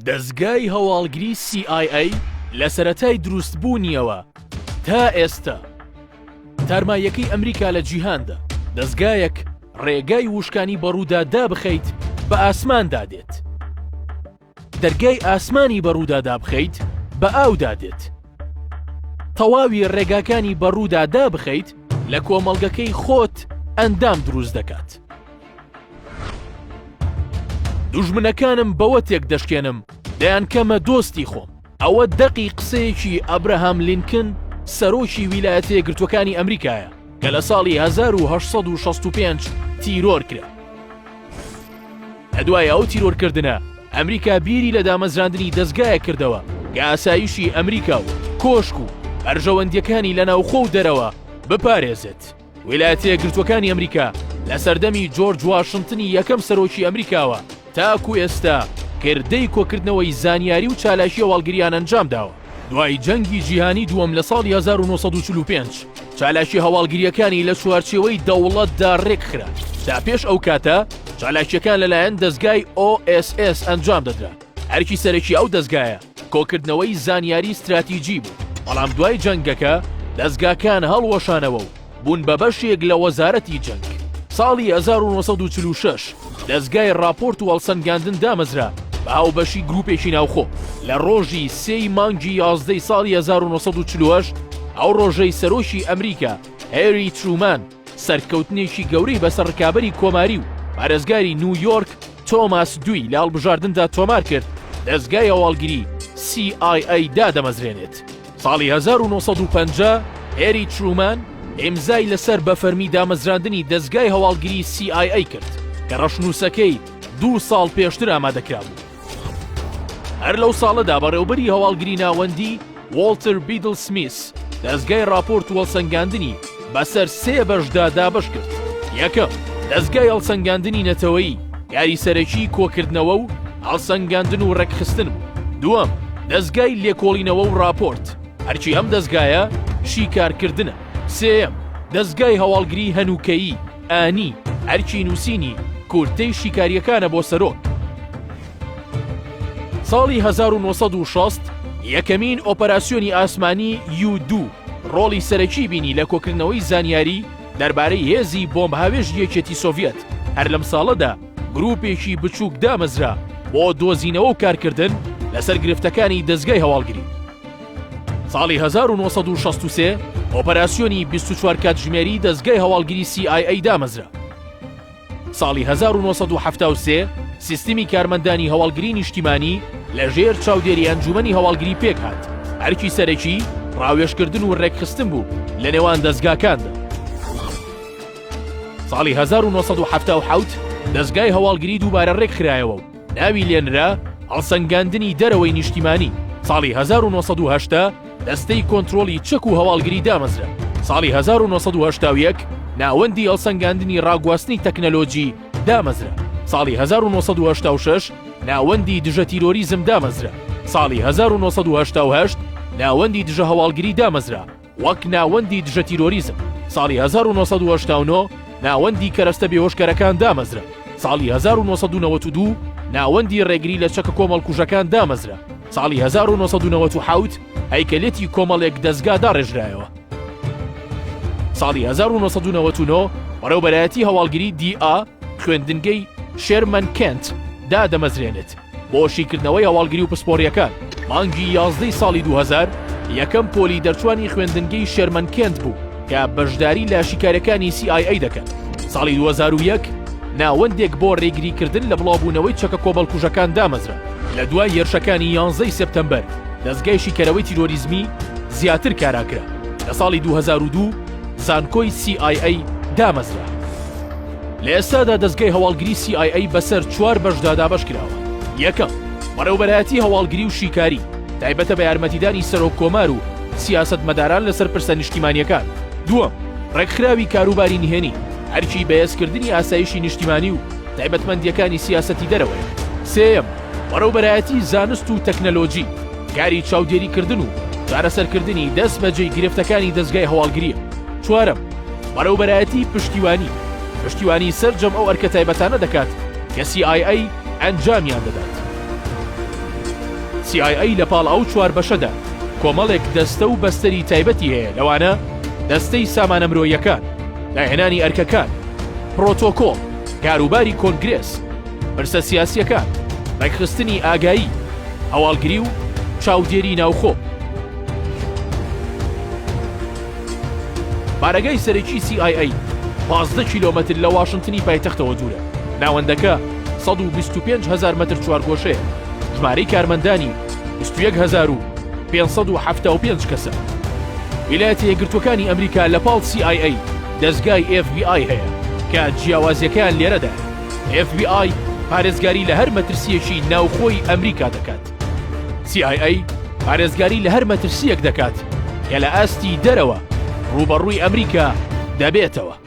دەزگای هەواڵگری سی ئای ئەی لە سەرەتای دروستبوونیەوە تا ئێستا تارماییەکەی ئەمریکا لە جیهاندا، دەزگایەک ڕێگای وشکانی بەڕوودا دابخەیت بە ئاسماندا دێت، دەرگای ئاسمانی بەڕوودا دابخەیت بە ئاودا دێت، تەواوی ڕێگاکانی بەڕوودا دابخەیت لە کۆمەڵگەکەی خۆت ئەندام دروست دەکات. دوژمنەکانم بەوە تێکدەشکێنم دەیانکەمە دۆستی خۆم. ئەوە دەقی قسەیەکی ئەبرەهام لینکن سەرۆکی ویلایەتە یەکگرتووەکانی ئەمریکایە کە لە ساڵی 1865 تیرۆر کرا. لە دوای ئەو تیرۆرکردنە ئەمریکا بیری لە دامەزراندنی دەزگایەک کردەوە کە ئاسایشی ئەمریکا و کۆشک و بەرژەوەندییەکانی لە ناوخۆ و دەرەوە بپارێزێت. ویلایەتە یەکگرتووەکانی ئەمریکا لە سەردەمی جۆرج واشنتنی یەکەم سەرۆکی ئەمریکاوە تاکو ئێستا کردەی کۆکردنەوەی زانیاری و چالاکی هەواڵگریان ئەنجامداوە. دوای جەنگی جیهانی دووەم لە ساڵی 1945 چالاکی هەواڵگرییەکانی لە چوارچێوەی دەوڵەتدا رێکخرا، تا پێش ئەو کاتە چالاکییەکان لەلایەن دەزگای OSS ئەنجام دەدرا. ئەرکی سەرەکی ئەو دەزگایە کۆکردنەوەی زانیاری ستراتیجی بوو، بەڵام دوای جەنگەکە دەزگاکان هەڵوەشانەوە و بوون بە بەشێک لە وەزارەتی جەنگ. ساڵی 1946 دەزگای ڕاپۆرت و هەڵسەنگاندن دامەزرا بە هاوبەشی گروپێکی ناوخۆ. لە ڕۆژی سێی مانگی یازدەی ساڵی 1948 ئەو ڕۆژەی سەرۆکی ئەمریکا هێری ترومان سەرکەوتنێکی گەورەی بەسەر ڕکابەری کۆماری و پارێزگاری نیویۆرک تۆماس دوی لە هەڵبژاردندا تۆمار کرد، دەزگای هەواڵگری CIA دادەمەزرێنێت. ساڵی 1950 هێری ترومان ئیمزای لەسەر بە فەرمی دامەزراندنی دەزگای هەواڵگری CIA کرد کە ڕەشنووسەکەی دوو ساڵ پێشتر ئامادەکرابوو. هەر لەو ساڵەدا بەڕێوبەری هەواڵگری ناوەندی وۆڵتر بیدڵ سمیس دەزگای ڕاپۆرت و هەڵسەنگاندنی بەسەر سێ بەشدا دابەش کرد. یەکەم، دەزگای هەڵسەنگاندنی نەتەوەیی، کاری سەرەکی کۆکردنەوە و هەڵسەنگاندن و ڕێکخستن بوو. دووەم، دەزگای لێکۆڵینەوە و ڕاپۆرت، ئەرکی ئەم دەزگایە شیکارکردنە. سێیەم، دەزگای هەواڵگری هەنووکەیی، ئانی، ئەرکی نووسینی کورتەی شیکارییەکانە بۆ سەرۆک. ساڵی 1960 یەکەمین ئۆپەراسیۆنی ئاسمانی یو دوو ڕۆڵی سەرەکی بینی لە کۆکردنەوەی زانیاری دەربارەی هێزی بۆمبهاوێژی یەکێتی سۆڤیەت. هەر لەم ساڵەدا گروپێکی بچووک دامەزرا بۆ دۆزینەوە و کارکردن لەسەر گرفتەکانی دەزگای هەواڵگری. ساڵی 1963 ئۆپەراسیۆنی 24 کاتژمێری دەزگای هەواڵگری CIA دامەزرا. ساڵی 1973 سیستمی کارمەندانی هەواڵگری نیشتیمانی لە ژێر چاودێری ئەنجومەنی هەواڵگری پێکهات. ئەرکی سەرەکی ڕاوێژکردن و ڕێکخستن بوو لە نێوان دەزگاکاندا. ساڵی 1977 دەزگای هەواڵگری دووبارە ڕێکخرایەوە و ناوی لێنرا هەڵسەنگاندنی دەرەوەی نیشتیمانی. ساڵی 1980 دەستەی کۆنترۆڵی چەک و هەواڵگری دامەزرا. ساڵی 1981 ناوەندی هەڵسەنگاندنی ڕاگواستنی تەکنەلۆجی دامەزرا. ساڵی 1986 ناوەندی دژە تیرۆریزم دامەزرا. ساڵی 1988 ناوەندی دژە هەواڵگری دامەزرا. وەک ناوەندی دژە تیرۆریزم. ساڵی 1989 ناوەندی کەرەستە بێهۆشکەرەکان دامەزرا. ساڵی 1992 ناوەندی ڕێگری لە چەکە کۆمەڵکوژەکان دامەزرا. ساڵی 1997 هەیکەلێتی کۆمەڵێک دەزگا داڕێژرایەوە. ساڵی 1999 بەڕێوبەرایەتی هەواڵگری DA خوێندنگەی شێرمەن کێنت دادەمەزرێنێت. بۆ شیکردنەوەی هەواڵگری و پسپۆڕییەکان. مانگی یازدەی ساڵی 2000 یەکەم پۆلی دەرچوانی خوێندنگەی شێرمەن کێنت بوو کە بەشداری لە شیکارەکانی CIA دەکەن. ساڵی 2001 ناوەندێک بۆ ڕێگریکردن لە بڵاوبوونەوەی چەکە کۆمەڵکوژەکان دامەزرا. لە دوای هێرشەکانی یانزەی سێپتەمبەر دەزگای شیکەرەوەی تیرۆریزمی زیاتر کارا کرا. لە ساڵی 2002 زانکۆی CIA دامەزرا. لە ئێستادا دەزگای هەواڵگری CIA بەسەر چوار بەشدا دابەشکراوە، یەکەم، بەڕێوبەرایەتی هەواڵگری و شیکاری، تایبەتە بە یارمەتیدانی سەرۆک کۆمار و سیاسەتمەداران لەسەر پرسە نیشتیمانییەکان. دووەم، ڕێکخراوی کاروباری نهێنی، ئەرکی بەهێزکردنی ئاسایشی نیشتیمانی و تایبەتمەندییەکانی سیاسەتی دەرەوەیە. سێیەم، بەڕێوبەرایەتی زانست و تەکنەلۆجی، کاری چاودێریکردن و چارەسەرکردنی دەستبەجێی گرفتەکانی دەزگای هەواڵگرییە. چوارەم، بەڕێوبەرایەتی پشتیوانی، پشتیوانی سەرجەم ئەو ئەرکە تایبەتانە دەکات کە CIA ئەنجامیان دەدات. CIA لە پاڵ ئەو چوار بەشەدا کۆمەڵێک دەستە و بەستەری تایبەتی هەیە لەوانە دەستەی سامانە مرۆیەکان، داهێنانی ئەرکەکان، پرۆتۆکۆڵ، کاروباری کۆنگرێس، پرسە سیاسییەکان، ڕێکخستنی ئاگایی، هەواڵگری و چاودێری ناوخۆ. بارەگای سەرەکی CIA 15 کیلۆمەتر لە واشنتنی پایتەختەوە دوورە. ناوەندەکە 125 هەزار مەتر چوارگۆشەیە، ژمارەی کارمەندانی 21575 کەسە. ویلایەتە یەکگرتووەکانی ئەمریکا لە پاڵ CIA دەزگای FBI هەیە کە جیاوازیەکەیان لێرەدایە. FBI پارێزگاری لە هەر مەترسییەکی ناوخۆی ئەمریکا دەکات. CIA پارێزگاری لە هەر مەترسییەک دەکات کە لە ئاستی دەرەوە ڕووبەڕووی ئەمریکا دەبێتەوە.